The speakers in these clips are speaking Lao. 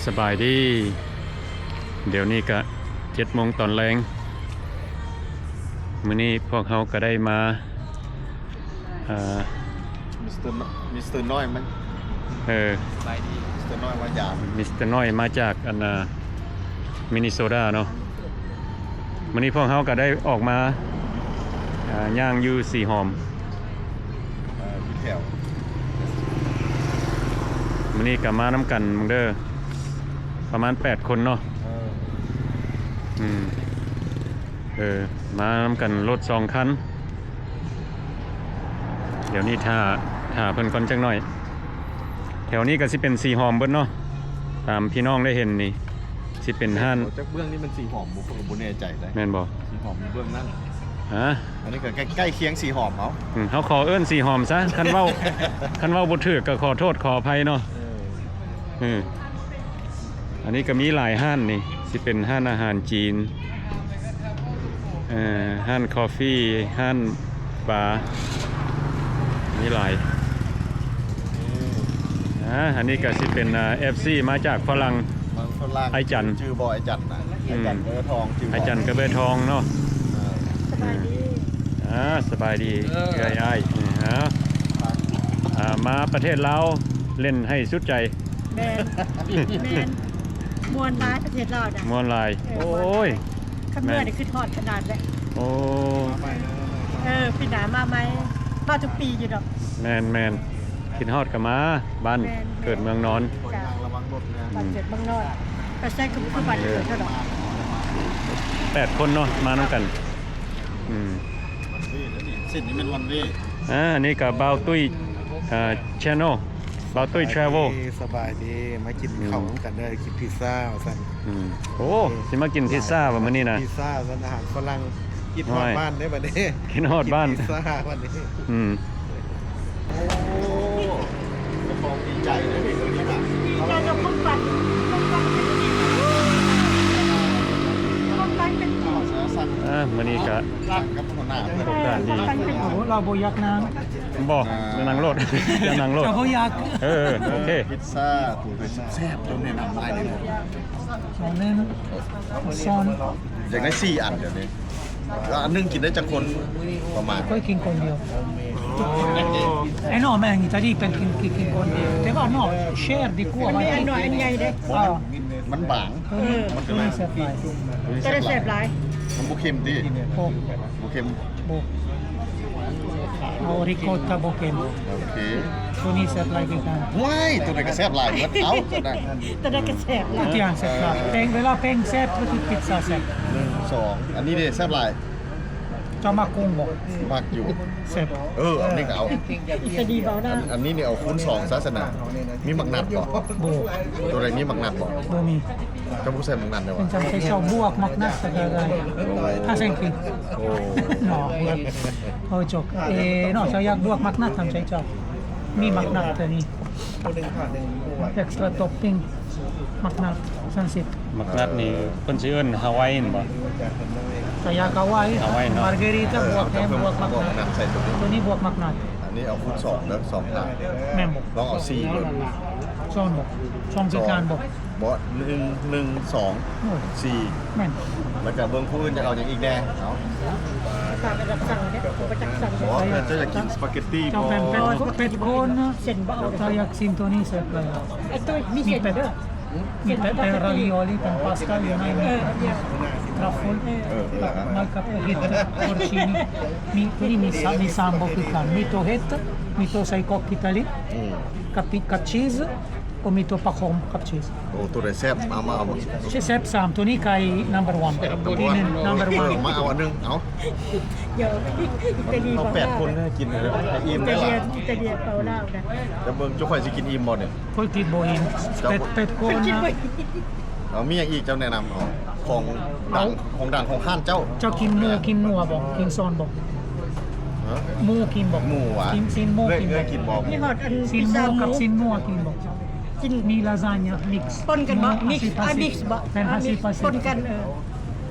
ສະບາຍດີ ດຽວນີ້ກະເຈັດໂມງຕອນແລງ. ມື້ນີ້ພວກເຮົາກະໄດ້ມາ ເອີ ມິສເຕີນ້ອຍ ມິສເຕີນ້ອຍມາ ເອີ ສະບາຍດີ ມິສເຕີນ້ອຍມາຢາມ ມິສເຕີນ້ອຍມາຈາກອັນນາ ມິນນິໂຊດາເນາະ. ມື້ນີ້ພວກເຮົາກະໄດ້ອອກມາ ເອີ ຍ່າງຢູ່ສີຫອມ ເອີ ຢູ່ແຖວ ມື້ນີ້ກະມານຳກັນເບິ່ງເດີ ປະມານແປດຄົນເນາະ. ເອີ ອືມ ເອີ ມານຳກັນລົດສອງຄັນ. ດຽວນີ້ຖ້າ ຖ້າເພິ່ນກ່ອນຈັກໜ້ອຍ. ແຖວນີ້ກະຊິເປັນສີຫອມເບິດເນາະ ຕາມພີ່ນ້ອງໄດ້ເຫັນນີ້ ຊິເປັນຮ້ານ ແຕ່ບໍ່ຈັກເບື້ອງນີ້ມັນສີຫອມບໍ່ ເພິ່ນກະບໍ່ແນ່ໃຈເດ້ ແມ່ນບໍ່? ສີຫອມຢູ່ເບື້ອງນັ້ນ ຮະ ອັນນີ້ກະໃກ້ ໃກ້ຄຽງສີຫອມເອົາ ອືມ ເຮົາຂໍເອີ້ນສີຫອມຊະ ຄັນເວົ້າ ຄັນເວົ້າບໍ່ຖືກກະຂໍໂທດຂໍອະໄພເນາະ. ເອີ ອືມ ອັນນີ້ກະມີຫຼາຍຮ້ານນີ້ ຊິເປັນຮ້ານອາຫານຈີນ ເອີ ຮ້ານຄອຟຟີ ຮ້ານບາ ມີຫຼາຍ. ອາ ອັນນີ້ກະຊິເປັນ ອາ ເອັຟຊີ ມາຈາກຝຣັ່ງ ຝຣັ່ງ ອ້າຍຈັນ ຈື່ບໍ່ ອ້າຍຈັນນະ? ອືມ ອ້າຍຈັນກະເບີທອງ ຈື່ບໍ່? ອ້າຍຈັນກະເບີທອງເນາະ. ເອີ ສະບາຍດີ ອືມ ອາ ສະບາຍດີ ເອີ ເອື້ອຍອ້າຍ ອາ ອາ ມາປະເທດລາວ ຫຼິ້ນໃຫ້ສຸດໃຈ. ແມ່ນ ແມ່ນ ມ່ວນຫຼາຍປະເທດລາວນະ ມ່ວນຫຼາຍ. ເອີ ໂອ້ຍ ຄັນເມື່ອນີ້ຄຶດຮອດຂະໜາດແຫຼະ. ໂອ້ ເອີ ປີໜ້າມາໃໝ່ ມາທຸກປີຢູ່ດອກ. ແມ່ນໆ ຄຶດຮອດກະມາ ບ້ານ ແມ່ນໆ ເກີດເມືອງນອນ. ລະວັງລົດນະ ບ້ານເກີດເມືອງນອນ ໄປໃສກະຄືບ້ານເກີດເຮົາດອກ. ແປດຄົນເນາະ ມານຳກັນ. ອືມ ເສັ້ນນີ້ແມ່ນວັນເວ ອາ ອັນນີ້ກະບ່າວຕຸ້ຍ ອາ ແຊນແນວ ບ່າວຕຸ້ຍແທຣເວວ. ສະບາຍດີ ມາກິນເຂົ້ານຳກັນເດີ ກິນພິຊຊາວ່າຊັ້ນ. ອືມ ໂອ້ ຊິມາກິນພິຊຊາບໍ່ມື້ນີ້ນະ? ພິຊຊາວ່າຊັ້ນ ອາຫານຝຣັ່ງ. ຄິດຮອດບ້ານເດ້ບັດນີ້ ຄິດຮອດບ້ານ ກິນພິຊຊາບັດນີ້. ອືມ ໂອ້ ເຈົ້າຂອງດີໃຈເດ້ມື້ນີ້ນະ ດີໃຈກັບຄວາມຝັນ ຄວາມຝັນເປັນຈິງ ຄວາມຝັນເປັນຈິງ. ອາ ມື້ນີ້ກະ ກັບຫົວໜ້າເພິ່ນ ໂອກາດດີ. ໂອ້ ລາວບໍ່ຢາກນັ່ງ ບໍ່ ອ່າ ນັ່ງໂລດ ຢາກນັ່ງໂລດ ເຈົ້າບໍ່ຢາກ. ເອີ ໂອເຄ ພິຊຊາ ໂຕແຊບໆ ຕ້ອງແນະນຳຫຼາຍເດ້. ສອງແນວ ສອງ ຢາກໄດ້ສີ່ອັນດຽວນີ້. ແລ້ວອັນໜຶ່ງກິນໄດ້ຈັກຄົນປະມານ? ຂ້ອຍກິນຄົນດຽວ. ເອີ ນອກມາອີຕາລີເປັນກິນ ກິນຄົນດຽວ ແຕ່ວ່ານອກແຊບດີກວ່າ. ມັນມີອັນນ້ອຍອັນໃຫຍ່ເດ້. ເອີ ມັນບາງ ເອີ ມັນກະເລີຍແຊບຫຼາຍ ໂຕນີ້ແຊບຫຼາຍ. ມັນບໍ່ເຄັມຕິ? ບໍ່ ບໍ່ເຄັມ ບໍ່ ເອົາຣິໂກຕາບໍ່ເຄັມ. ໂອເຄ ໂຕນີ້ແຊບຫຼາຍຄືກັນ. ວ້າຍ ໂຕໃດກະແຊບຫຼາຍເບິດ. ເອົາ ໂຕໃດ ໂຕໃດກະແຊບຫຼາຍ ທຸກຢ່າງແຊບຫຼາຍ. ເປັນເວລາເປັນແຊບ ທຸກພິຊຊາແຊບ. ໜຶ່ງ ສອງ ອັນນີ້ເດ້ແຊບຫຼາຍ. ເຈົ້າມັກກຸ້ງບໍ່? ມັກຢູ່ ແຊບ. ເອີ ອັນນີ້ກະເອົາ ອີຕາລີເວົ້ານະ. ອັນ ອັນນີ້ນີ້ເອົາຄູນສອງຊະຊັ້ນນະ. ມີໝາກນັດບໍ່? ບໍ່. ໂຕໃດມີໝາກນັດບໍ່? ບໍ່ມີ. ເຈົ້າບໍ່ໃສ່ໝາກນັດແລ້ວຫວາ? ເປັນຈັ່ງໃດເຈົ້າບວກໝາກນັດກະໄດ້. ໂອ້ ຫ້າສິບ. ໂອ້ ເນາະ ໂອເຄ ເນາະ ເຈົ້າຢາກບວກໝາກນັດຕາມໃຈເຈົ້າ. ມີໝາກນັດໂຕນີ້ ເອັກສະຕຣາທັອບປິງ ໝາກນັດ ສາມສິບ. ໝາກນັດນີ້ເພິ່ນຊິເອີ້ນຮາວາຍແມ່ນບໍ່? ກະຢາກຮາວາຍ ຮາວາຍເນາະ. ມາເກຣີຕາ ບວກແຮມ ບວກໝາກນັດ. ໂຕນີ້ບວກໝາກນັດ. ອັນນີ້ເອົາຄູນສອງເດີ ສອງຖາດ. ແມ່ນບໍ່? ລອງເອົາສີ່ເບິ່ງ. ສອງບໍ່? ສອງຄືກັນບໍ່? ບໍ່ ໜຶ່ງ ໜຶ່ງ ສອງ ໂອ້ຍ ສີ່. ແມ່ນ ແລ້ວກະເບິ່ງຜູ້ອື່ນຈະເອົາຫຍັງອີກແດ່. ເອົາ ຕາມໄປຮັບສັ່ງເດ້ ບໍ່ຈັກສັ່ງ. ບໍ່ ເຈົ້າຢາກກິນສະປາເກັດຕີບໍ່? ເຈົ້າເປັນ ເປັນຄົນນະ ເສັ້ນບໍ່ເອົາ. ເຈົ້າຢາກຊິມໂຕນີ້ແຊບຫຼາຍ. ມີເສັ້ນເດີ ມີເປັນຣາວິໂອລີ ເປັນພາສຕາ ຢູ່ໃນນີ້ ທຣັບເຟິນ ເອີ ມາກັບເຫັດ ໂຟເຣຍຊີນີ. ມີ ໂຕນີ້ມີສາມ ມີສາມບໍ່ຄືກັນ ມີໂຕເຫັດ ມີໂຕໄສ້ກອກອິຕາລີ ອືມ ກັບ ກັບຊີສ ໂອ ມີໂຕຜັກຫອມກັບຊີສ. ໂອ ໂຕໃດແຊບ? ເອົາມາ ເອົາມາ. ແຊບສາມໂຕນີ້ໄກ່ number one. ໂຕນີ້ number one. ເອີ ມາເອົາອັນໜຶ່ງ ເອົາ. ເອີ ເອົາແປດຄົນໃຫ້ກິນ ໃຫ້ອີ່ມໄດ້ຫຼາຍ. ອິຕາລຽນ ອິຕາລຽນເປົ່າລາວນະ. ຈະເບິ່ງ ເຈົ້າຂ້ອຍຊິກິນອີ່ມບໍ່ນີ້? ຂ້ອຍກິນບໍ່ອີ່ມ. ເຈົ້າ ແປດ ແປດຄົນນະ. ເອົາ ມີຫຍັງອີກ ເຈົ້າແນະນຳເອົາ ຂອງດັງ ຂອງດັງຂອງຮ້ານເຈົ້າ. ເຈົ້າກິນໝູ ກິນນົວບໍ່? ກິນຊອນບໍ່? ຮະ? ໝູກິນບໍ່? ໝູຫວາ? ກິນຊີ້ນໝູກິນບໍ່? ເອື້ອຍກິນບໍ່? ມີຮອດອັນຊີ້ນໝູກັບຊີ້ນງົວກິນບໍ່? ກິນ ມີລາຊານຍາມິກ ປົນກັນບໍ່? ມິກ ອາ ມິກບໍ່? ແມ່ນ ອາ ມິກ ປົນກັນ ເອີ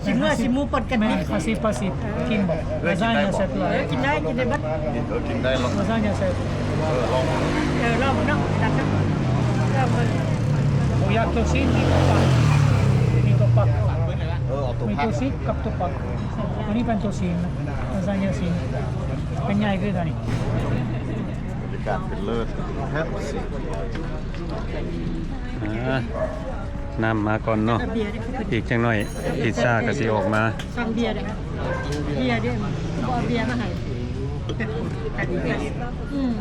ຊີ້ນງົວຊີ້ນໝູປົນກັນ. ແມ່ນ ມີ ພາສີພາສີ ເອີ ກິນບໍ່? ເອື້ອຍກິນໄດ້ບໍ່? ລາຊານຍາແຊບຫຼາຍ. ເອີ ກິນໄດ້ ກິນໄດ້ເບິດ. ເອີ ກິນໄດ້ລະ ລາຊານຍາແຊບ. ເອີ ລອງ ເອີ ລອງເບິ່ງເນາະ ລອງເບິ່ງ. ມີໂຕຊີ້ນ ມີໂຕປັກ ມີໂຕປັກ ເອີ ເອົາໂຕ ມີ ຜັກ ໂຕຊີ້ນກັບໂຕປັກ. ອັນນີ້ເປັນໂຕຊີ້ນ ລາຊານຍາຊີ້ນ ເປັນໃຫຍ່ຄືກັນນີ້. ບັນຍາກາດເປັນເລີດແທ້. ອ່າ ນ້ຳມາກ່ອນເນາະ ເບຍເດ້ ອີກຈັກໜ້ອຍພິດຊາກໍຊິອອກມາ. ສັ່ງເບຍເດ້ ເບຍເດ້ ບໍ່ເອົາເບຍມາໃຫ້. ອືມ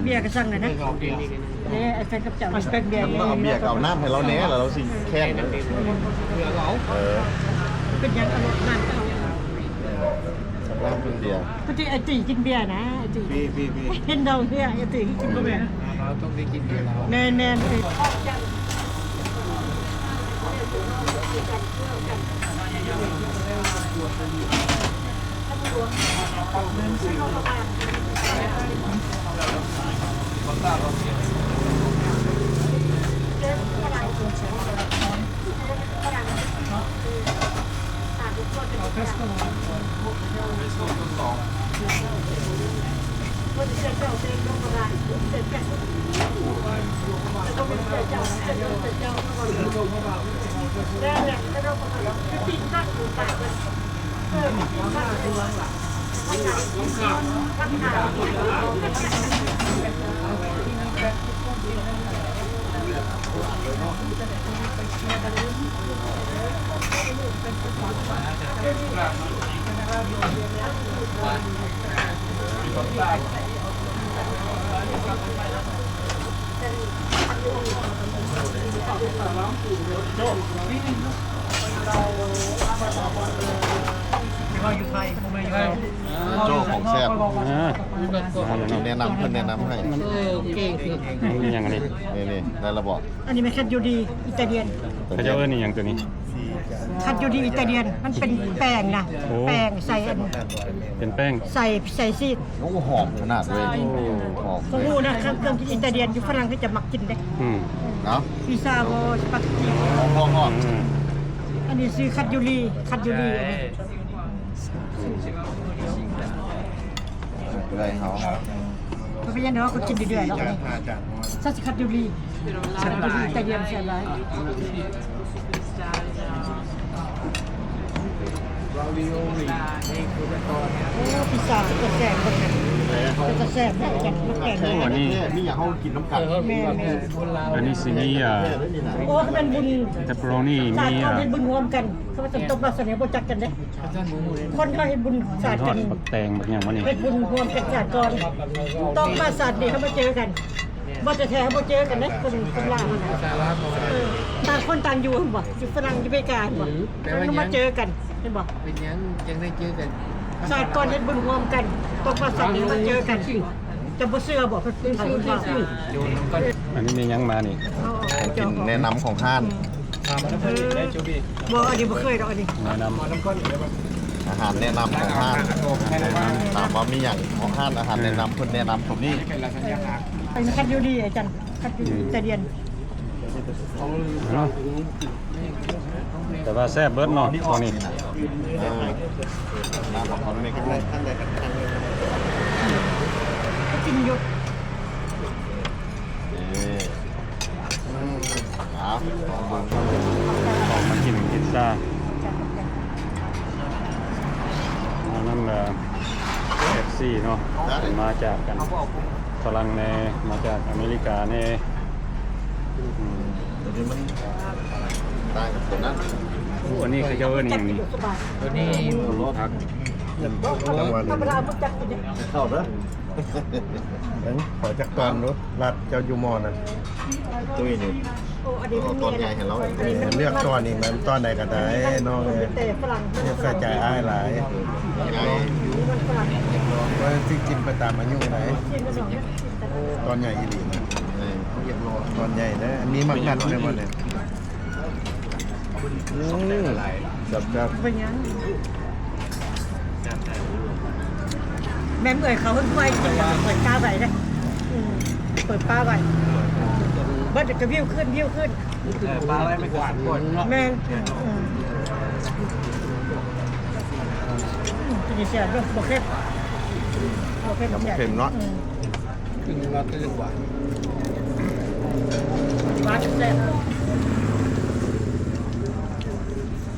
ເບຍກໍສັ່ງແລ້ວນະ. ເດ້ ໄອ້ແຟນກັບເຈົ້າ ເບຍ ເອົາເບຍກັບເອົານ້ຳໃຫ້ລາວແດ່ ແລ້ວລາວຊິແຄ້ນ. ເອີ ເປັນຫຍັງ ເອົານ້ຳກໍເອົາ. ເອີ ສຳລັບເປັນເບຍ ປະຕິ ໄອ້ຕີກິນເບຍນະ ໄອ້ຕີ ເຫັນດອກເບຍ ໄອ້ຕີກິນເບຍ. ແມ່ນໆ ເອີ. ໂຈ້ ຂອງແຊບ. ອ່າ ແນະນຳ ເພິ່ນແນະນຳໃຫ້. ມັນ ເອີ ເກັ່ງ ມັນມີຫຍັງອັນນີ້? ນີ້ໆ ໄດ້ລະບໍ? ອັນນີ້ແມ່ນຄັດຢູ່ດີ ອິຕາລຽນ. ເຂົາເຈົ້າເອີ້ນອີ່ຫຍັງຕົວນີ້? ຄັດຢູ່ດີ ອິຕາລຽນ ມັນເປັນແປ້ງນະ. ໂອ້ ແປ້ງໃສ່ອັນ ເປັນແປ້ງ ໃສ່ ໃສ່ຊີສ. ໂອ້ ຫອມຂະໜາດເລີຍ. ໂອ້ ຫອມ. ບໍ່ຮູ້ນະ ເຄື່ອງ ເຄື່ອງກິນອິຕາລຽນຢູ່ຝຣັ່ງເຂົາຈະມັກກິນເດ້. ອືມ ເນາະ ພິຊາບໍ ສະປາເກັດຕີ. ຫອມໆ. ອືມ ອັນນີ້ຊື່ຄັດຢູ່ດີ ຄັດຢູ່ດີ ອັນນີ້. ເອື້ອຍເຮົາ ເຂົາກໍຍັງດອກ ເຂົາກິນເລື້ອຍໆດອກ. ອັນນີ້ ຊາຊິຄັດຢູ່ດີ ຄັດຢູ່ດີ ແຕ່ດຽວແຊບຫຼາຍ. ໂອ້ ພິຊາເປັນຕາແຊບເບິ່ງນະ ເປັນຕາແຊບນະ. ໂອ້ ອັນນີ້ ມີຫຍັງເຮົາກິນນຳກັນ. ແມ່ນໆ. ອັນນີ້ຊິມີ ອ່າ ໂອ້ ເປັນບຸນ ເປັບເປີໂຣນີ ມີ ອ່າ ເຮັດບຸນຮ່ວມກັນ ເຂົາວ່າສັນຕົບມາສະເໜີບໍ່ຈັກກັນເດ້ ຄົນເຮົາເຮັດບຸນສາດກັນ ບັກແຕງບັກຫຍັງວະນີ້ ເຮັດບຸນຮ່ວມກັນສາດກ່ອນ ຕ້ອງມາສາດນີ້ເຮົາມາເຈີກັນ. ບໍ່ແທ້ໆ ເຮົາບໍ່ເຈີກັນເດ້ ຄົນ ຄົນລາວຫັ້ນນະ. ເອີ ຕ່າງຄົນຕ່າງຢູ່ ເຫັນບໍ່ ຢູ່ຝຣັ່ງ ຢູ່ອາເມລິກາ ເຫັນບໍ່ ແຕ່ວ່າມາເຈີກັນ ເຫັນບໍ່ ເປັນຫຍັງຈັ່ງໄດ້ເຈີກັນ. ສາດກ່ອນເຮັດບຸນຮ່ວມກັນ ຕົກມາສາດນີ້ມາເຈີກັນ ຈະບໍ່ເຊື່ອບໍ່ ເພິ່ນເວົ້າ. ອັນນີ້ມີຫຍັງມານີ້? ຂອງກິນແນະນຳຂອງຮ້ານ. ບໍ່ ອັນນີ້ບໍ່ເຄີຍດອກ ອັນນີ້ແນະນຳ. ອາຫານແນະນຳຂອງຮ້ານ ຖາມວ່າມີຫຍັງຂອງຮ້ານ ອາຫານແນະນຳ ເພິ່ນແນະນຳຕົງນີ້. ເປັນຄັດຢູ່ດີ ອາຈານ ຄັດຢູ່ດີ ອືມ ແຕ່ດຽນ ເນາະ ແຕ່ວ່າແຊບເບິດເນາະ ຂອງນີ້. ກິນຢູ່. ເອີ ອືມ ເອົາ ລອງເບິ່ງ ອອກມາກິນພິຊາ ມານຳ ເອີ ເອັຟຊີເນາະ ມາຈາກກັນຝຣັ່ງແດ່ ມາຈາກອາເມລິກາແດ່. ອືມ ຕົວນີ້ມັນຕ່າງກັບຕົວນັ້ນ. ໂອ້ ອັນນີ້ເຂົາເຈົ້າເອີ້ນອີ່ຫຍັງນີ້? ຕົວນີ້ ຜັກ ທຳມະດາບໍ່ຈັກກິນ. ເຂົ້າເດີ ເບິ່ງ ຂໍຈັກຕອນດູ ລາດເຈົ້າຢູ່ໝໍ້ນັ້ນ. ຕຸ້ຍນີ້ ໂອ້ ອັນນີ້ມັນ ເອົາຕອນໃຫຍ່ໃຫ້ລາວ. ເລືອກຕອນນີ້ ມັນຕອນໃດກໍໄດ້ນ້ອງເອີຍ. ຢ່າໃສ່ໃຈອ້າຍຫຼາຍ. ເອີ ເພາະວ່າຊິກິນໄປຕາມອາຍຸໄດ໋. ຕອນໃຫຍ່ອີ່ຫຼີນະ. ເອີ ຕອນໃຫຍ່ເດີ. ອັນນີ້ມັກກັດແມ່ນບໍ່ນີ້? ອືມ ແຊບໆ. ເປັນຫຍັງ? ແມ່ນເອີຍ ເຂົາເພິ່ນໄວ້ກິນແລ້ວເປີດຝາໄວ້ເດ້. ອືມ ເປີດຝາໄວ້ ເບິດກໍວິວຂຶ້ນ ວິວຂຶ້ນ. ເອີ ຝາໄວ້ມັນກວາດໂພດ. ແມ່ນ. ອືມ ອືມ ກິນແຊບເດີ ບໍ່ເຄັມ ບໍ່ເຄັມ ບໍ່ເຄັມເນາະ. ອືມ ກິນລາດກໍຍັງຫວານ ຫວານແຊບ.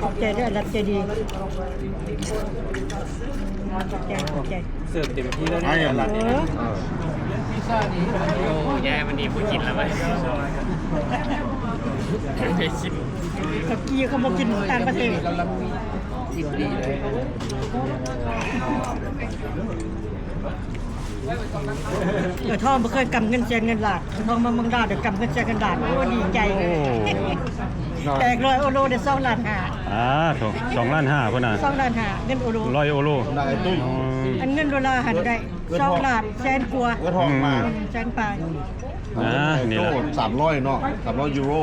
ຂອບໃຈເດີ ລັດໃຈດີ. ຂອບໃຈ ຂອບໃຈ. ເສີບເຕັມທີ່ແລ້ວເດ້ ລັດນີ້. ເອີ ໂອ້ ຍາຍ ມື້ນີ້ບໍ່ກິນແລ້ວບັດນີ້ ໄດ້ຊິມ. ເຂົາກີ້ເຂົາບໍ່ກິນຕ່າງປະເທດ. ເອີ ທອງບໍ່ເຄີຍກຳເງິນແຊນເງິນລາດ. ທອງມາເມືອງລາວໄດ້ກຳເງິນແຊນເງິນລາດ. ໂອ້ ດີໃຈ. ໂອ້ ແຕກຮ້ອຍໂອໂລໄດ້ສອງລ້ານຫ້າ. ອ່າ ສອງລ້ານຫ້າພຸ້ນນະ. ສອງລ້ານຫ້າ ເງິນໂອໂລ. ຮ້ອຍໂອໂລ. ໄດ້ຕຸ້ຍ. ອັນເງິນໂດລາຫັ້ນໄດ້ສອງລ້ານແສນກວ່າ. ເງິນທອງມາ ອືມ ແສນປາຍ. ອ່າ ນີ້ລະ ສາມຮ້ອຍເນາະ ສາມຮ້ອຍຢູໂຣ.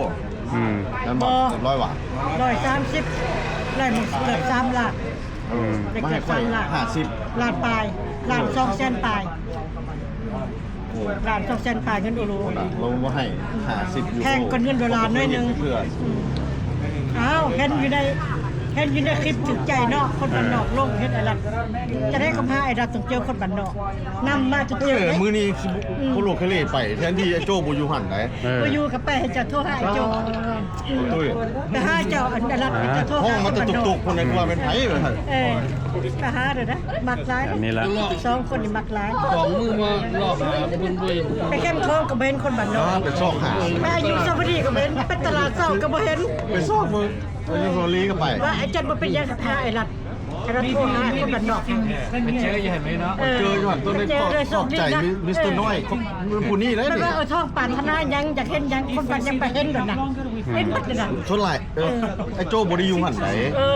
ອືມ ແມ່ນບໍ່? ສາມຮ້ອຍຫວາ? ຮ້ອຍສາມສິບ ໄດ້ໝົດເກືອບສາມລ້ານ. ອືມ ໄດ້ເກືອບສາມລ້ານ ຫ້າສິບ ລ້ານປາຍ ລ້ານສອງແສນປາຍ. ໂອ້ ລ້ານສອງແສນປາຍເງິນໂອໂລ. ລາວບໍ່ໃຫ້ຫ້າສິບຢູໂຣ ແພງກວ່າເງິນໂດລາໜ້ອຍໜຶ່ງ. ອ້າວ ເຫັນຢູ່ໃນ ເຫັນຢູ່ໃນຄລິບຖືກໃຈເນາະ ຄົນບ້ານນອກລົງເຮັດໄອລັດ. ຈະໄດ້ກໍພາໄອລັດຕ້ອງເຈີຄົນບ້ານນອກ ນຳມາຈະເຈີ. ເອີ ມື້ນີ້ຊິ ອືມ ໂຄໂລເຄເລໄປ ແທນທີ່ໄອ້ໂຈ້ບໍ່ຢູ່ຫັ້ນໃດ. ເອີ ບໍ່ຢູ່ກໍໄປໃຫ້ເຈົ້າໂທຫາໄອ້ໂຈ້. ຕຸ້ຍ ໄປຫາເຈົ້າ ອັນ ໄອລັດ ເຈົ້າໂທຫາ ຮ້ອງມາແຕ່ຕຸກໆ ຄົນໃນກວ່າແມ່ນໃຜວ່າຊັ້ນ. ເອີ ໄປຫາເດີນະ ມັກຫຼາຍ ອັນນີ້ລະ ສອງຄົນນີ້ມັກຫຼາຍ. ສອງມື້ມາລອບຫາເບິ່ງດ້ວຍ ໄປແຄມຂອງກໍບໍ່ເຫັນຄົນບ້ານນອກ ໄປຊອກຫາ ໄປອະນຸສາວະລີກໍບໍ່ເຫັນ ໄປຕະຫຼາດເຊົ້າກໍບໍ່ເຫັນ ໄປຊອກເບິ່ງ. ໄປຢູ່ເກົາຫຼີກໍໄປ ວ່າອາຈານບໍ່ເປັນຫຍັງ ຫາໄອ້ລັດ ໄອ້ລັດໂທຫາຄົນບ້ານນອກ ໄປເຈີຢູ່ຫັ້ນເລີຍເນາະ. ເອີ ເຈີຢູ່ຫັ້ນ ຕ້ອງໄດ້ຂອບໃຈມິສເຕີນ້ອຍ ຜູ້ນີ້ເດ້. ແຕ່ວ່າ ເອີ ທ້ອງປານຖະໜາຫຍັງ ຢາກເຫັນຫຍັງ ຄົນບ້ານຍັງໄປເຫັນໂດດນະ ເຫັນໝົດເລີຍນະ ສ່ວນຫຼາຍ. ເອີ ເອີ ໄອ້ໂຈ້ບໍ່ໄດ້ຢູ່ຫັ້ນໃດ. ເອີ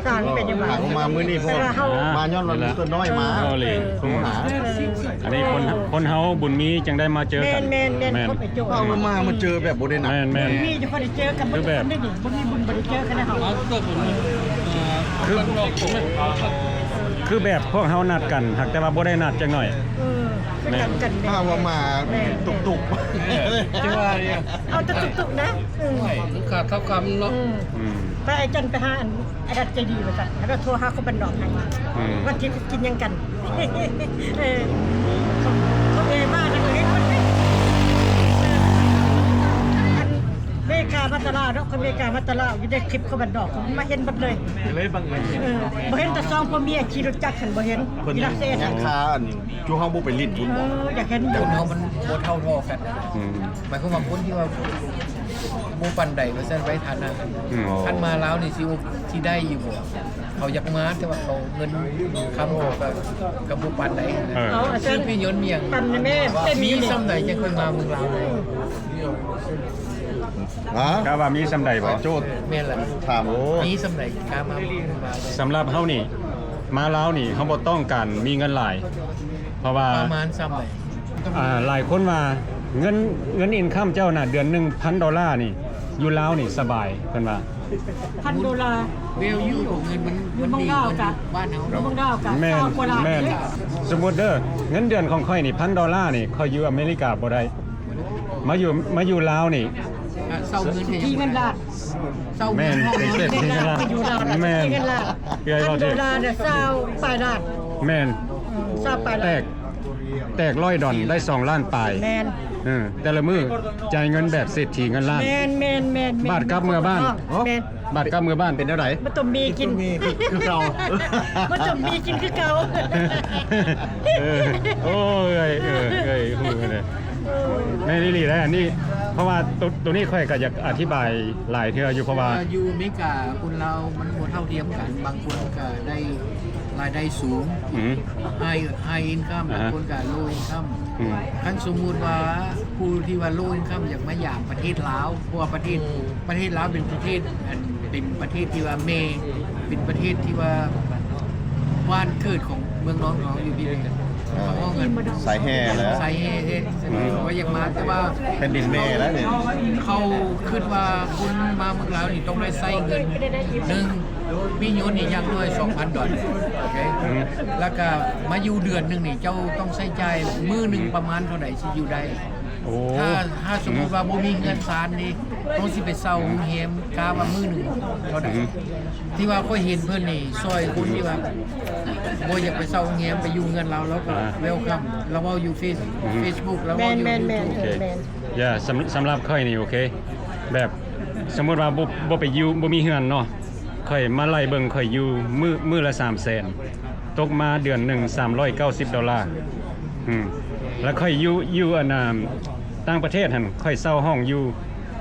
ສາງເປັນຫຍັງຫວະ ຫາເຮົາມາມື້ນີ້ ເພາະວ່າມາຍ້ອນວ່າມິສເຕີນ້ອຍມາ ເອີ ໂທຫາ. ອັນນີ້ຄົນ ຄົນເຮົາບຸນມີຈຶ່ງໄດ້ມາເຈີກັນ. ແມ່ນໆໆ ແມ່ນ ເຮົາມາ ມາເຈີແບບບໍ່ໄດ້ນັດ. ແມ່ນໆ ມີຢູ່ ບໍ່ໄດ້ເຈີກັນ ຄືແບບ ບໍ່ມີບຸນບໍ່ໄດ້ເຈີກັນນະເຮົາ. ຄື ຄືແບບພວກເຮົານັດກັນ ຫາກແຕ່ວ່າບໍ່ໄດ້ນັດຈັກໜ້ອຍ. ເອີ ຄືກັນກັນ ຖ້າວ່າມາຕຸກໆ ເອີ ຈັ່ງວ່າ ເອົາແຕ່ຕຸກໆນະ. ເອີ ມັນຂາດເຂົ້າຄຳເນາະ. ອືມ ໄປ ອາຈານໄປຫາອັນ ອາຈານໃຈດີວ່າຊັ້ນ ແລ້ວກໍໂທຫາຄົນບ້ານນອກໃຫ້. ອືມ ວັນທິດກິນຫຍັງກັນ. ເອີ ເຂົາເອີຍມາແລ້ວກໍເຮັດໝົດເລີຍ. ເອີ ອັນເມກາມາຕະຫຼາດເນາະ ຄົນເມກາມາຕະຫຼາດ ຢູ່ໃນຄລິບຄົນບ້ານນອກ ມາເຫັນໝົດເລີຍ. ເລີຍບັງເອີຍ ເອີ ບໍ່ເຫັນແຕ່ສອງຜົວເມຍຂີ່ລົດຈັກຫັ້ນ ບໍ່ເຫັນ ເພິ່ນຍັງຄາອັນ ຈຸເຮົາບໍ່ໄປຫຼິ້ນພຸ້ນບໍ່? ເອີ ຢາກເຫັນຢູ່. ຄົນເຮົາມັນບໍ່ເທົ່າທໍ່ກັນ. ອືມ ໝາຍຄວາມວ່າຄົນທີ່ວ່າບໍ່ປານໃດວ່າຊັ້ນ ໄວ້ຖານະ. ອືມ ຄັນມາລາວນີ້ຊິ ຊິໄດ້ຢູ່ບໍ່? ເຂົາຢາກມາ ແຕ່ວ່າເຂົາເງິນຄຳເຂົາກໍ ກໍບໍ່ປານໃດນະ. ເອີ ເອົາ ຊື້ປີ້ຍົນມຽງ ປັນແມ່ ມີສ່ຳໃດຈັ່ງຄ່ອຍມາເມືອງລາວໄດ້? ຮະ? ກະວ່າມີສ່ຳໃດບໍ່? ໂຈ້ ແມ່ນລະ ຖາມ ໂອ້ ມີສ່ຳໃດກະມາເມືອງລາວໄດ້? ສຳລັບເຮົານີ້ ມາລາວນີ້ ເຮົາບໍ່ຕ້ອງການມີເງິນຫຼາຍ ເພາະວ່າ ປະມານສ່ຳໃດ? ອ່າ ຫຼາຍຄົນວ່າເງິນ ເງິນອິນຄຳເຈົ້ານະ ເດືອນໜຶ່ງພັນໂດລານີ້ ຢູ່ລາວນີ້ສະບາຍ ເພິ່ນວ່າ. ພັນໂດລາ ແວວຢູ່ຂອງເງິນມັນ ຢູ່ເມືອງລາວກະ ມັນດີກວ່າຢູ່ບ້ານເຮົາເນາະ. ຢູ່ເມືອງລາວກະ ແມ່ນ ຊາວກວ່າລ້ານ ແມ່ນ. ສົມມຸດເດີ ເງິນເດືອນຂອງຂ້ອຍນີ້ ພັນໂດລານີ້ ຂ້ອຍຢູ່ອາເມລິກາບໍ່ໄດ້ ມາຢູ່ ມາຢູ່ລາວນີ້ ອ່າ ເຊົ່າເຮືອນໃຫ້ ທີ່ເງິນລາດ ເຊົ່າເຮືອນ ແມ່ນ ຫ້ອງ ເປັນເສດຖີເງິນລາດ ຢູ່ລາວ ແມ່ນ ທີ່ເງິນລາດ ເອື້ອຍເວົ້າຖືກ ພັນໂດລາເນຍ ຊາວປາຍລ້ານ ແມ່ນ ອືມ ຊາວປາຍລ້ານ ແຕກ ແຕກຮ້ອຍດອນ ໄດ້ສອງລ້ານປາຍ ແມ່ນ ເອີ ແຕ່ລະມື້ຈ່າຍເງິນແບບເສດຖີເງິນລ້ານ ແມ່ນໆໆ ບາດກັບເມືອບ້ານ ແມ່ນ ບາດກັບເມືອບ້ານເປັນແນວໃດ? ບໍ່ຕ້ອງມີກິນ ຄືເກົ່າ ບໍ່ຕ້ອງມີກິນຄືເກົ່າ ເອີ ໂອ້ຍ ເອີ ເອີ ຮູ້ເລີຍ ແມ່ນອີ່ຫຼີແຫຼະ ອັນນີ້ ເພາະວ່າໂຕ ໂຕນີ້ຂ້ອຍກໍຢາກອະທິບາຍຫຼາຍເທື່ອຢູ່ ເພາະວ່າ ຢູ່ອາເມລິກາຄົນລາວມັນບໍ່ເທົ່າທຽມກັນ ບາງຄົນກໍໄດ້ລາຍໄດ້ສູງ ອືມ high high income ອ່າຮະ ບາງຄົນກໍ low income ອືມ ຄັນສົມມຸດວ່າຜູ້ທີ່ວ່າ low income ຢາກມາຢາມປະເທດລາວ ເພາະວ່າປະເທດ ອືມ ປະເທດລາວເປັນປະເທດ ອັນ ເປັນປະເທດທີ່ວ່າແມ່ ເປັນປະເທດທີ່ວ່າບ້ານເກີດຂອງເມືອງນອນຂອງເຮົາຢູ່ພີ້ແມ່ນ ອ່າ ເຂົາເວົ້າກັນ ສາຍແຫ່ແຫຼະ ສາຍແຫ່ເດ້ ອືມ ວ່າຢາກມາ ແຕ່ວ່າແຜ່ນດິນແມ່ແລ້ວນີ້ ເຂົາຄິດວ່າຄົນມາເມືອງລາວນີ້ຕ້ອງໄດ້ໃຊ້ເງິນ ໜຶ່ງ ມີຍົນນີ້ຢ່າງໜ້ອຍສອງພັນດອນ ໂອເຄ ອືມ ແລ້ວກະມາຢູ່ເດືອນໜຶ່ງນີ້ ເຈົ້າຕ້ອງໃຊ້ຈ່າຍມື້ໜຶ່ງປະມານເທົ່າໃດຊິຢູ່ໄດ້? ໂອ້ ຖ້າ ຖ້າສົມມຸດວ່າບໍ່ມີເຮືອນຊານນີ້ ຕ້ອງຊິໄປເຊົ່າໂຮງແຮມ ກະວ່າມື້ໜຶ່ງເທົ່າໃດ? ອືມ ທີ່ວ່າຂ້ອຍເຫັນເພິ່ນນີ້ຊ່ອຍຄົນທີ່ວ່າບໍ່ຢາກໄປເຊົ່າໂຮງແຮມ ໄປຢູ່ເຮືອນລາວ ລາວກໍ ອ່າ welcome ລາວເວົ້າຢູ່ເຟສ ອືມ ເຟສບຸກ ລາວເວົ້າຢູ່ ແມ່ນໆໆ YouTube ແມ່ນ ຢ່າ ສຳ ສຳລັບຂ້ອຍນີ້ໂອເຄ ແບບ ສົມມຸດວ່າບໍ່ ບໍ່ໄປຢູ່ ບໍ່ມີເຮືອນເນາະ ຂ້ອຍມາໄລ່ເບິ່ງ ຂ້ອຍຢູ່ມື້ ມື້ລະສາມແສນ ຕົກມາເດືອນໜຶ່ງສາມຮ້ອຍເກົ້າສິບໂດລາ ອືມ ແລ້ວຂ້ອຍຢູ່ ຢູ່ອັນນ່າ ຕ່າງປະເທດຫັ້ນ ຂ້ອຍເຊົ່າຫ້ອງຢູ່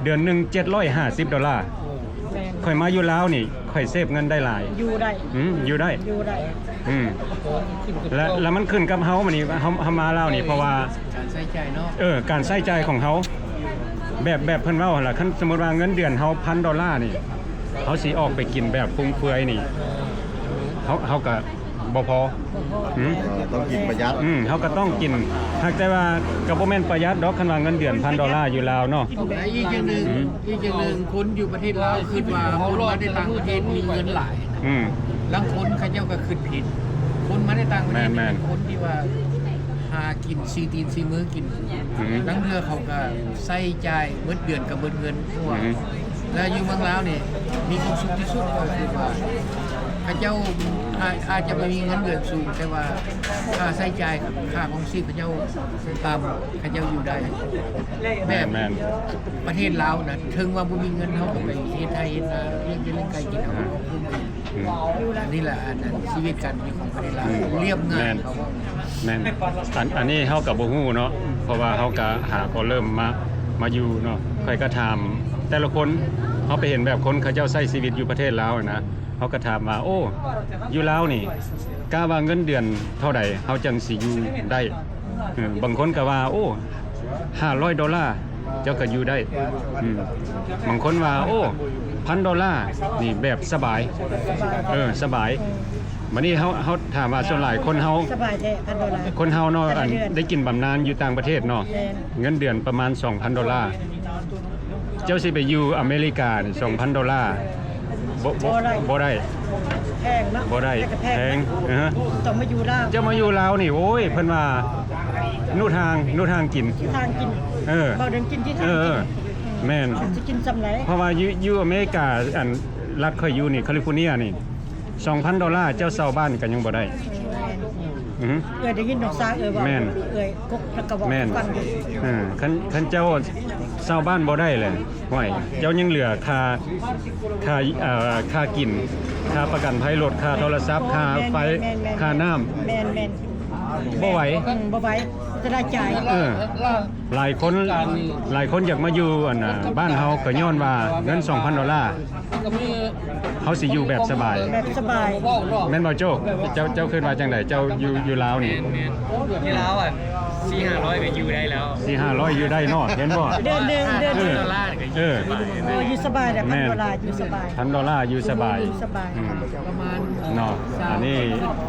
ເດືອນໜຶ່ງເຈັດຮ້ອຍຫ້າສິບໂດລາ ແມ່ນ ຂ້ອຍມາຢູ່ລາວນີ້ ຂ້ອຍເຊບເງິນໄດ້ຫຼາຍ ຢູ່ໄດ້ ອືມ ຢູ່ໄດ້ ຢູ່ໄດ້ ອືມ ແລະ ແລະ ມັນຂຶ້ນກັບເຮົາ ມານີ້ ເຮົາ ເຮົາມາລາວນີ້ ເພາະວ່າ ການໃຊ້ຈ່າຍເນາະ ເອີ ການໃຊ້ຈ່າຍຂອງເຮົາ ແບບ ແບບເພິ່ນເວົ້າຫັ້ນລະ ຄັນສົມມຸດວ່າເງິນເດືອນເຮົາພັນໂດລານີ້ ເຮົາຊິອອກໄປກິນແບບຟຸ່ມເຟືອຍນີ້ ເຮົາ ເຮົາກະບໍ່ພໍ ບໍ່ພໍ ອືມ ເອີ ຕ້ອງກິນປະຢັດ ອືມ ເຮົາກະຕ້ອງກິນ ຫາກແຕ່ວ່າກະບໍ່ແມ່ນປະຢັດດອກ ຄັນວ່າເງິນເດືອນພັນໂດລາຢູ່ລາວເນາະ ແລະ ອີກຢ່າງໜຶ່ງ ອືມ ອີກຢ່າງໜຶ່ງ ຄົນຢູ່ປະເທດລາວຄິດວ່າຄົນມາແຕ່ຕ່າງປະເທດມີເງິນຫຼາຍ ອືມ ລາງຄົນເຂົາເຈົ້າກໍຄິດຜິດ ຄົນມາແຕ່ຕ່າງປະເທດ ແມ່ນໆ ເປັນຄົນທີ່ວ່າຫາກິນ ສີ່ຕີນສີ່ມືກິນ ອືມ ລາງເທື່ອເຂົາກໍໃຊ້ຈ່າຍໝົດເດືອນກໍໝົດເງິນ ເພາະວ່າ ອືມ ແລະ ຢູ່ເມືອງລາວນີ້ມີຄວາມສຸກທີ່ສຸດ ກໍຄືວ່າເຂົາເຈົ້າອາດ ອາດຈະບໍ່ມີເງິນເດືອນສູງ ແຕ່ວ່າຄ່າໃຊ້ຈ່າຍ ຄ່າຄອງຊີບເຂົາເຈົ້າຕ່ຳ ເຂົາເຈົ້າຢູ່ໄດ້ ແບບ ແມ່ນໆ ປະເທດລາວນະ ເຖິງວ່າບໍ່ມີເງິນ ເຮົາກໍໄປເຮັດໄຮ່ເຮັດນາ ເຮັດເຮັດໄຮ່ກິນເອົາ ອືມ ອັນນີ້ລະ ອັນນັ້ນ ຊີວິດການເປັນຢູ່ຂອງປະເທດລາວ ອືມ ລຽບງ່າຍ ແມ່ນ ເຂົາເວົ້າ ແມ່ນ ອັນ ອັນນີ້ເຮົາກໍບໍ່ຮູ້ເນາະ ເພາະວ່າເຮົາກໍຫາກໍເລີ່ມມາ ມາຢູ່ເນາະ ຂ້ອຍກໍຖາມແຕ່ລະຄົນ ເຮົາໄປເຫັນແບບຄົນເຂົາເຈົ້າໃຊ້ຊີວິດຢູ່ປະເທດລາວຫັ້ນນະ ເຮົາກໍຖາມວ່າ ໂອ້ ຢູ່ລາວນີ້ ກະວ່າເງິນເດືອນເທົ່າໃດ ເຮົາຈັ່ງຊິຢູ່ໄດ້? ເອີ ບາງຄົນກໍວ່າ ໂອ້ ຫ້າຮ້ອຍໂດລາ ເຈົ້າກໍຢູ່ໄດ້ ອືມ ບາງຄົນວ່າ ໂອ້ ພັນໂດລາ ນີ້ແບບສະບາຍ ເອີ ສະບາຍ ບາດນີ້ເຮົາ ເຮົາຖາມວ່າ ສ່ວນຫຼາຍຄົນເຮົາ ສະບາຍແທ້ ພັນໂດລາ ຄົນເຮົາເນາະ ແຕ່ລະເດືອນ ອັນ ໄດ້ກິນບຳນານຢູ່ຕ່າງປະເທດເນາະ ແມ່ນ ເງິນເດືອນປະມານສອງພັນໂດລາ ເຈົ້າຊິໄປຢູ່ອາເມລິການີ້ ສອງພັນໂດລາ ບໍ່ ບໍ່ ບໍ່ໄດ້ ບໍ່ໄດ້ ແພງເນາະ ບໍ່ໄດ້ ແພງ ແພງ ເອີ ຕ້ອງມາຢູ່ລາວ ເຈົ້າມາຢູ່ລາວນີ້ ໂອ້ຍ ເພິ່ນວ່າໜູທາງ ໜູທາງກິນ ທີ່ທາງກິນ ເອີ ເວົ້າເລື່ອງກິນ ທີ່ທາງກິນ ເອີ ແມ່ນ ຊິກິນຊ່ຳໃດ ເພາະວ່າຢູ່ ຢູ່ອາເມລິກາ ອັນ ລັດຂ້ອຍຢູ່ນີ້ ຄາລິຟໍເນຍນີ້ ສອງພັນໂດລາ ເຈົ້າເຊົ່າບ້ານກໍຍັງບໍ່ໄດ້ ອືມ ອືມ ເອື້ອຍໄດ້ຍິນນ້ອງສາວເອື້ອຍເວົ້າ ແມ່ນ ເອື້ອຍກົກ ແລ້ວກໍເວົ້າ ແມ່ນ ໃຫ້ຟັງຢູ່ ເອີ ຄັນ ຄັນເຈົ້າເຊົ່າບ້ານບໍ່ໄດ້ແຫຼະ ຫ້ວຍ ເຈົ້າຍັງເຫຼືອຄ່າ ຄ່າ ເອີ ຄ່າກິນ ຄ່າປະກັນໄພລົດ ຄ່າໂທລະສັບ ຄ່າໄຟ ແມ່ນໆໆໆ ຄ່ານ້ຳ ແມ່ນໆ ບໍ່ໄຫວ ອືມ ບໍ່ໄຫວ ຈະໄດ້ຈ່າຍ ເອີ ຫຼາຍຄົນ ຫຼາຍຄົນຢາກມາຢູ່ ອັນນ່າ ບ້ານເຮົາ ກໍຍ້ອນວ່າເງິນສອງພັນໂດລາ ເຮົາຊິຢູ່ແບບສະບາຍ ແບບສະບາຍ ແມ່ນບໍ່ໂຈ້? ເຈົ້າ ເຈົ້າຄິດວ່າຈັ່ງໃດ? ເຈົ້າຢູ່ ຢູ່ລາວນີ້ ແມ່ນໆ ຢູ່ລາວ ອັນ ສີ່ຫ້າຮ້ອຍກໍຢູ່ໄດ້ແລ້ວ ສີ່ຫ້າຮ້ອຍຢູ່ໄດ້ເນາະ ເຫັນບໍ່? ເດືອນໜຶ່ງ ເດືອນໜຶ່ງ ເອີ ເອີ ຢູ່ສະບາຍແຫຼະ ພັນໂດລາຢູ່ສະບາຍ ພັນໂດລາຢູ່ສະບາຍ ຢູ່ສະບາຍ ອືມ ປະມານເນາະ ອັນນີ້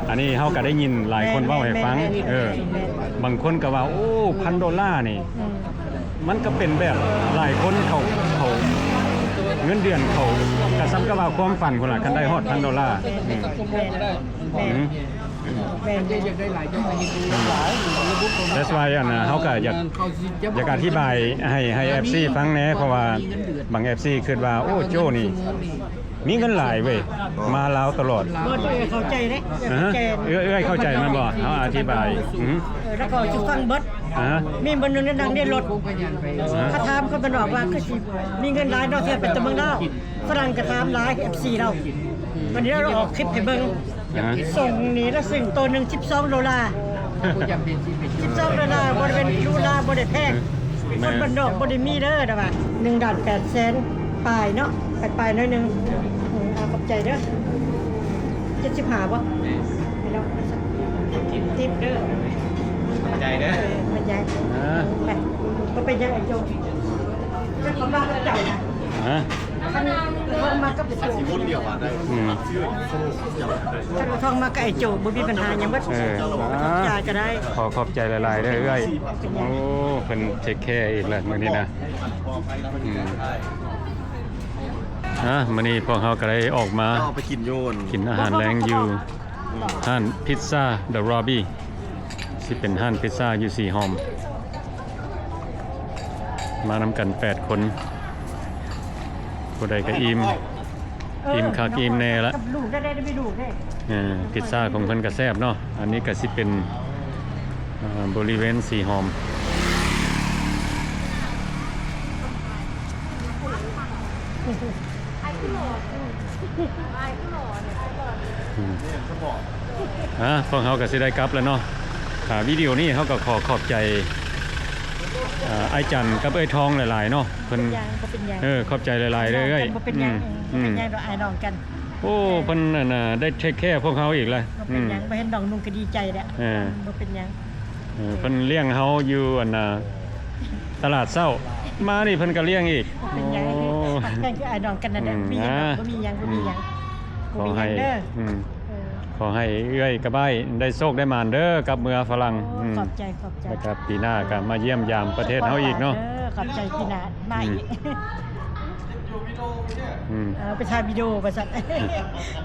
ອັນນີ້ເຮົາກໍໄດ້ຍິນຫຼາຍຄົນເວົ້າໃຫ້ຟັງ ແມ່ນໆ ເອີ ແມ່ນໆ ບາງຄົນກໍວ່າ ໂອ້ ພັນໂດລານີ້ ອືມ ມັນກໍເປັນແບບຫຼາຍຄົນເຂົາ ເຂົາ ເງິນເດືອນເຂົາກໍສ່ຳກັບວ່າຄວາມຝັນພຸ້ນລະ ຄັນໄດ້ຮອດພັນໂດລາ ອືມ ແມ່ນ ອືມ ແມ່ນ That's why ອັນນ່າ ເຮົາກໍຢາກ ຢາກອະທິບາຍໃຫ້ ໃຫ້ເອັຟຊີຟັງແດ່ ເພາະວ່າບາງເອັຟຊີຄິດວ່າ ໂອ້ ໂຈ້ນີ້ ມີເງິນຫຼາຍເວີຍ ມາລາວຕະຫຼອດ ບໍ່ ເອື້ອຍເຂົ້າໃຈເດ້ ອາຮະ ເອື້ອຍເຂົ້າໃຈ ເອື້ອຍເຂົ້າໃຈແມ່ນບໍ່? ເຮົາອະທິບາຍ ອືຮຶ ເອີ ແລ້ວກໍຊິຟັງເບິດ ອາຮະ ມີມື້ໜຶ່ງນັ່ງໃນລົດ ອາຮະ ເຂົາຖາມຄົນບ້ານນອກວ່າ ຄືຊິມີເງິນຫຼາຍເນາະ ເທື່ອໄປແຕ່ເມືອງລາວ ຝຣັ່ງກໍຖາມຫຼາຍ ເອັຟຊີລາວ ບັດນີ້ລາວອອກຄລິບໃຫ້ເບິ່ງ ອາຮະ ສົ່ງນີ້ລະ ຊຶ່ງໂຕໜຶ່ງສິບສອງໂດລາ ສິບສອງໂດລາ ບໍ່ໄດ້ເປັນຫຼູຫຼາ ບໍ່ໄດ້ແພງ ແມ່ ຄົນບ້ານນອກບໍ່ໄດ້ມີເດີ ແຕ່ວ່າໜຶ່ງລ້ານແປດແສນປາຍເນາະ ປາຍໆໜ້ອຍໜຶ່ງ ເອີ ເອົາ ຂອບໃຈເດີ ເຈັດສິບຫ້າບໍ່? ແມ່ນ ຕິບເດີ ຂອບໃຈເດີ ເອີ ຂອບໃຈ ອາ ໄປ ບໍ່ເປັນຫຍັງ ໄອ້ໂຈ ເຈົ້າຂອງມາກັບເຈົ້ານະ ຮະ? ຄັນເຂົາມາກັບໂຈ ອືມ ຄັນເຂົາມາກັບໄອ້ໂຈ ບໍ່ມີບັນຫາຫຍັງເບິດ ເອີ ຈ່າຍກໍໄດ້ ຂໍຂອບໃຈຫຼາຍໆເດີເອື້ອຍ ໂອ້ ເພິ່ນເທກແຄອີກແລ້ວມື້ນີ້ນະ ອືມ ອາ ມື້ນີ້ພວກເຮົາກໍໄດ້ອອກມາ ເອົາໄປກິນຢູ່ ກິນອາຫານແລງຢູ່ຮ້ານພິດຊາເດີລອບບີ ຊິເປັນຮ້ານພິດຊາຢູ່ສີຫອມ ມານຳກັນແປດຄົນ ຜູ້ໃດກໍອີ່ມ ອີ່ມຄັກອີ່ມແນ່ລະ ກັບລູກໄດ້ ໄດ້ມີລູກເດ້ ເອີ ພິດຊາຂອງເພິ່ນກໍແຊບເນາະ ອັນນີ້ກໍຊິເປັນ ເອີ ບໍລິເວນສີຫອມ ອືມ ອ່າ ພວກເຮົາກໍຊິໄດ້ກັບແລ້ວເນາະ. ອ່າ ວິດີໂອນີ້ເຮົາກໍຂໍຂອບໃຈ ອ່າ ອ້າຍຈັນກັບເອື້ອຍທອງຫຼາຍໆເນາະ ເພິ່ນ ບໍ່ເປັນຫຍັງ ບໍ່ເປັນຫຍັງ ເອີ ຂອບໃຈຫຼາຍໆເດີເອື້ອຍ. ບໍ່ເປັນຫຍັງ ອືມ ອືມ ບໍ່ເປັນຫຍັງດອກ ອ້າຍນ້ອງກັນ. ໂອ້ ເອີ ເພິ່ນ ອັນນ່າ ໄດ້ເທກແຄພວກເຮົາອີກລະ. ບໍ່ເປັນຫຍັງ ອືມ ບໍ່ເຫັນນ້ອງນຸ່ງກໍດີໃຈແລ້ວ. ເອີ ບໍ່ເປັນຫຍັງ. ເອີ ເພິ່ນລ້ຽງເຮົາຢູ່ ອັນນ່າ ຕະຫຼາດເຊົ້າ ມານີ້ເພິ່ນກໍລ້ຽງອີກ. ບໍ່ເປັນຫຍັງ ໂອ້ ແມ່ນຄືອ້າຍນ້ອງກັນນັ້ນແຫຼະ. ອືມ ບໍ່ມີຫຍັງດອກ ອ່າ ບໍ່ມີຫຍັງ ບໍ່ມີຫຍັງ ອືມ ບໍ່ມີຫຍັງເດີ. ອືມ ເອີ ຂໍໃຫ້ເອື້ອຍກັບອ້າຍໄດ້ໂຊກໄດ້ໝານເດີ ກັບເມືອຝຣັ່ງ. ໂອ້ ອືມ ຂອບໃຈ ຂອບໃຈ. ແລ້ວກໍປີໜ້າກໍມາຢ້ຽມຢາມປະເທດເຮົາອີກເນາະ. ເອີ ຂອບໃຈ ປີໜ້າມາອີກ. ອືມ ອືມ ເອີ ໄປຖ່າຍວິດີໂອວ່າຊັ້ນ ໄ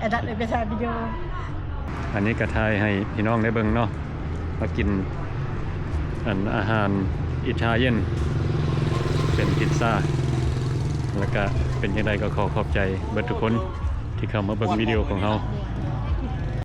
ອ້ດັດເອີຍ ໄປຖ່າຍວິດີໂອ. ອັນນີ້ກໍຖ່າຍໃຫ້ພີ່ນ້ອງໄດ້ເບິ່ງເນາະ ມາກິນ ອັນ ອາຫານອິຕາລຽນ ເປັນພິດຊາ ແລ້ວກະເປັນຈັ່ງໃດກໍຂໍຂອບໃຈເບິດທຸກຄົນທີ່ເຂົ້າມາເບິ່ງວິດີໂອຂອງເຮົາ.